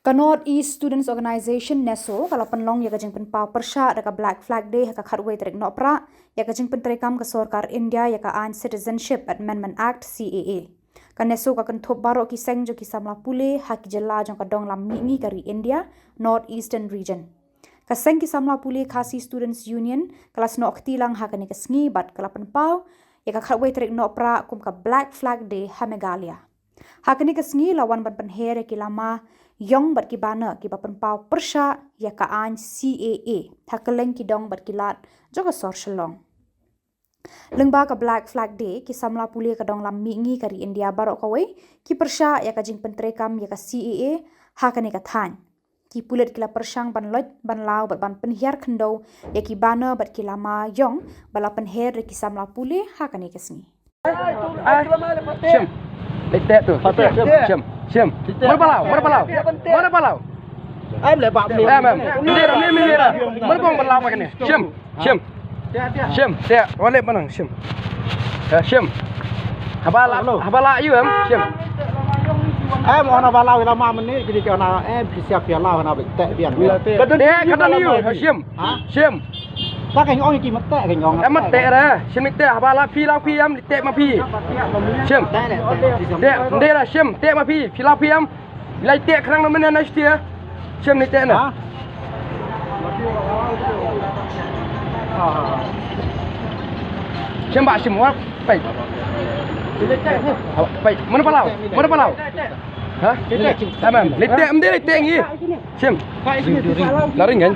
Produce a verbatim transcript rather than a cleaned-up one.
Ka North East Students Organisation, NESO, ka la pynlong ïa ka jingpynpaw pyrshah da ka Black Flag Day ha ka khatwei tarik Nohprah ïa ka jingpyntreikam ka sorkar India ïa ka aiñ Citizenship Amendment Act, C A A. Ka NESO ka kynthup baroh ki seng jong ki samla pule ha ki jylla jong ka dong lam mihngi ka ri India, North Eastern Region. Ka seng ki samla pule Khasi Students Union ka la snoh kti lang ha kane ka sngi bad ka la pynpaw ïa ka khatwei tarik Nohprah kum ka Black Flag Day ha Meghalaya. Ha kane ka sngi la wan ban pynher ïa ki lama ïong bad ki banner kiba pynpaw pyrshah ïa ka aiñ C A A ha kylleng ki dong bad ki lad jong ka sor Shillong. Lyngba ka Black Flag Day, ki samla pule ka dong lam mihngi ka ri India baroh kawei ki pyrshah ïa ka jingpyntreikam ïa ka C A A ha kane ka thaiñ. Ki pulit ki la pyrshang ban loit, ban law bad ban pynhiar khyndew ïa ki banner bad ki lama ïong ba la pynher da ki samla pule ha kane ka sngi. Ai, shim. Leit teh tu. Shim, shim. Mano ba law? Mano ba law? Mano ba law? Em, em. Mano ba law kane? Shim, shim. Shim, teh. Wan leit mynno, shim. Eh, shim. Haba la, haba la ïoh em, shim. Em, haba la ïoh lama mynne, kini ki hana, em, ki siap ïa la hana beit teh biang. Teh, kata ni ïoh, shim. Ha? Shim. Ta ka ong ki mat teh ka ong. Em mat teh ra, shim teh, haba la phi la phi em, teh ma phi. Shim. Teh, teh, teh. Teh, teh ra, shim, teh ma phi, phi la phi em. Lai teh khnang na mynne na shtia. Shim ni teh na. Ha? Shim ba shim wa peit. Peit, mano ba law? Mano ba law? Ha? Em, em, lai teh, em, lai teh ngi. Shim. La ring kan?